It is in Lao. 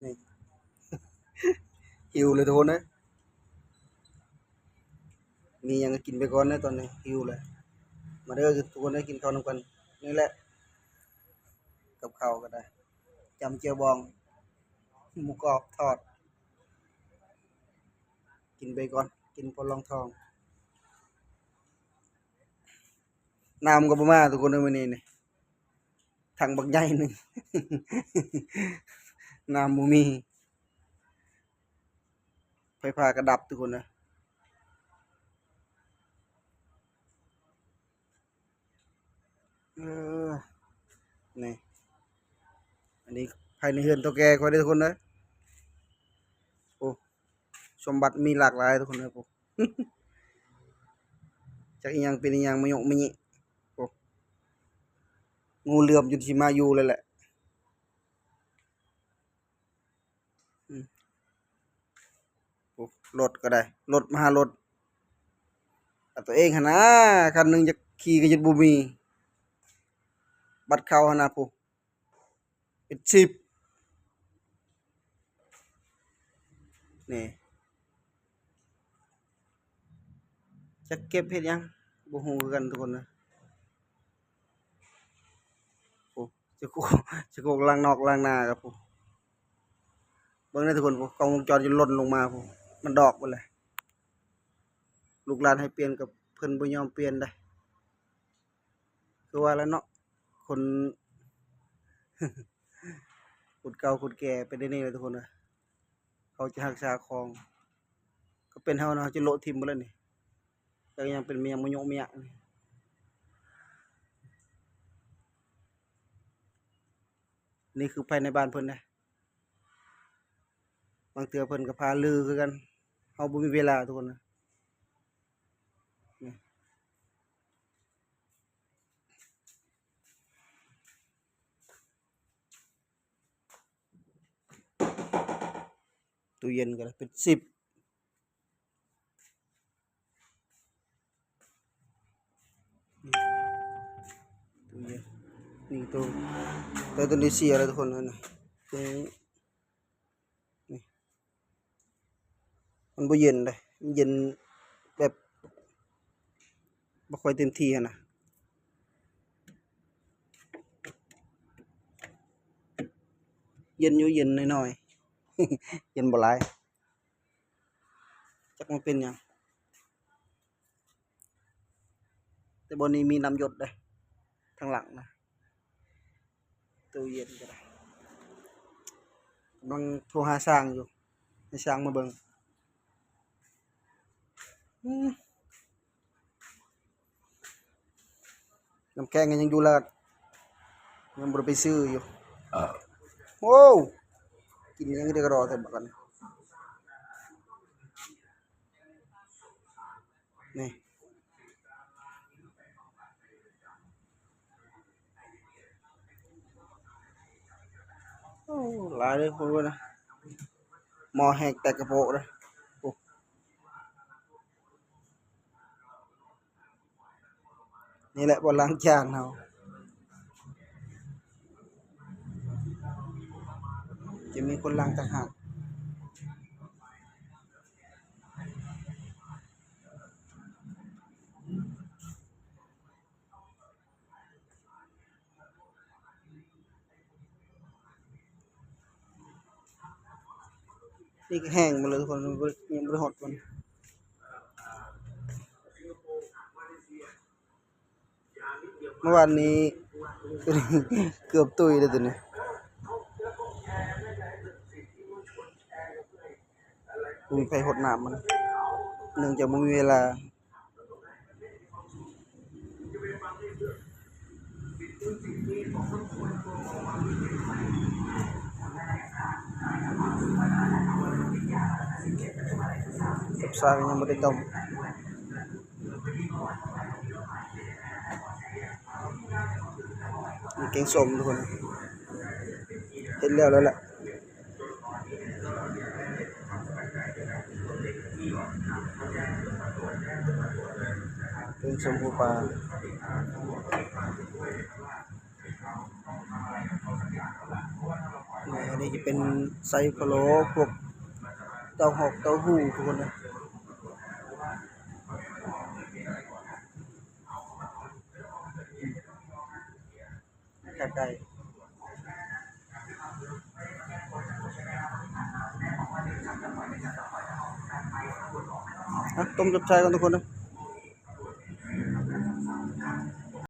ຫິວເລີຍທຸກຄົນເອີຍ. ມີຫຍັງກໍກິນໄປກ່ອນເດີ ຕອນນີ້ຫິວແລ້ວ. ມາເດີທຸກຄົນເດີ ກິນເຂົ້ານຳກັນ. ນີ້ແຫຼະ ກັບເຂົ້າກໍໄດ້ ຈຳແຈ່ວບອງ ໝູກອບທອດ ກິນໄປກ່ອນ ກິນພໍລອງທ້ອງ. ນ້ຳກໍບໍ່ມາທຸກຄົນເອີຍ ມື້ນີ້ນີ້ ຖັງບັກໃຫຍ່ໜຶ່ງ ນ້ຳບໍ່ມີ ໄຟຟ້າກໍດັບທຸກຄົນເອີຍ. ເອີ ນີ້ ອັນນີ້ພາຍໃນເຮືອນເຖົ້າແກ່ຂ້ອຍເດີທຸກຄົນເດີ. ໂອ້ ສົມບັດມີຫຼາກຫຼາຍທຸກຄົນເອີຍ. ໂອ້ ຈັກອີ່ຫຍັງເປັນອີ່ຫຍັງ ມາຍົກມາຍິ. ໂອ້ ງູເຫຼືອມຈົນຊິມາຢູ່ແລ້ວແຫຼະ. ອືມ ໂອ້ ລົດກໍໄດ້ ລົດມະຫາລົດ ອາ ຕົວເອງຫັ້ນນາ ຄັນໜຶ່ງຢາກຂີ່ກໍຍັງບໍ່ມີ. ບັດເຂົ້າຫັ້ນນະ ຜູ້ ເປັນສິບ ນີ້ ຈັກເກັບເຮັດຫຍັງ ບໍ່ຮູ້ຄືກັນທຸກຄົນເອີຍ. ໂອ້ ຈະໂກ ຈະໂກກລ້າງນອກລ້າງໜ້າກັບ ໂອ້ ເບິ່ງເດີທຸກຄົນ ໂອ້ ກ້ອງວົງຈອນຈົນຫຼົ່ນລົງມາ ໂອ້ ມັນດອກເບິດແລ້ວ. ລູກຫຼານໃຫ້ປ່ຽນກໍເພິ່ນບໍ່ຍອມປ່ຽນໃດ. ຄືວ່າແຫຼະເນາະ ຄົນ ຄົນເກົ່າຄົນແກ່ເປັນແນວນີ້ແຫຼະທຸກຄົນເອີຍ. ເຂົາຈະຮັກສາຂອງ ກໍເປັນເຮົາເນາະ ເຮົາຈະໂລະຖິ້ມເບິດແລ້ວນີ້. ຈັກຍັງເປັນມະຫຍັງມະຍົກມະຍະນີ້. ນີ້ຄືພາຍໃນບ້ານເພິ່ນເດ້. ບາງເທື່ອເພິ່ນກໍພາລືຄືກັນ ເຮົາບໍ່ມີເວລາທຸກຄົນນະ. ນີ້ ຕູ້ເຢັນກໍໄດ້ເປັນສິບ. ຕູ້ເຢັນ ນີ້ຕູ້ ແຕ່ຕົວນີ້ເສຍແລ້ວທຸກຄົນ ອັນນີ້ ຕົວນີ້ ນີ້ ມັນບໍ່ເຢັນເດ້ ມັນເຢັນແບບ ບໍ່ຄ່ອຍເຕັມທີ່ຫັ້ນນະ. ເຢັນຢູ່ ເຢັນໜ້ອຍໆ ເຢັນບໍ່ຫຼາຍ ຈັກມັນເປັນຫຍັງ. ແຕ່ບ່ອນນີ້ມີນ້ຳຢົດເດ້ ທາງຫຼັງນະ. ຕູ້ເຢັນກໍໄດ້ ກຳລັງໂທຫາຊ່າງຢູ່ ໃຫ້ຊ່າງມາເບິ່ງ. ອືມ ນ້ຳແຂງກໍຍັງຢູ່ລາດ ຍັງບໍ່ໄດ້ໄປຊື້ຢູ່. ໂອ້ ກິນຫຍັງໄດ້ກະດໍແທ້ບັກອັນນີ້. ນີ້ ໂອ້ ຫຼາຍເດ້ ພຸ້ນນະ ໝໍ້ແຮກແຕກກະໂປະເດ້. ໂອ້ ນີ້ແຫຼະບ່ອນລ້າງຈານເຮົາ ຈະມີຄົນລ້າງຕ່າງຫາກ. ນີ້ກໍແຫ້ງໝົດເລີຍທຸກຄົນ ຍັງບໍ່ໄດ້ຮອດມັນ. ເມື່ອວານນີ້ເກືອບຕຸ້ຍເດ້ຕົວນີ້ ບໍ່ມີໃຜຫົດນ້ຳມັນ ເນື່ອງຈາກບໍ່ມີເວລາ. ກັບຊາກຍັງບໍ່ໄດ້ຕົ້ມ. ມີແກງສົ້ມທຸກຄົນ ເຮັດແລ້ວແລ້ວແຫຼະ ແກງສົ້ມປູປາ. ອັນນີ້ຈະເປັນໄຊພະໂລ້ ພວກເຕົ້າຫອກເຕົ້າຫູ້ທຸກຄົນເດີ. ໄຂ່ໄກ່ ອ່ະ ຕົ້ມຈັບຊາຍກ່ອນທຸກຄົນເດີ.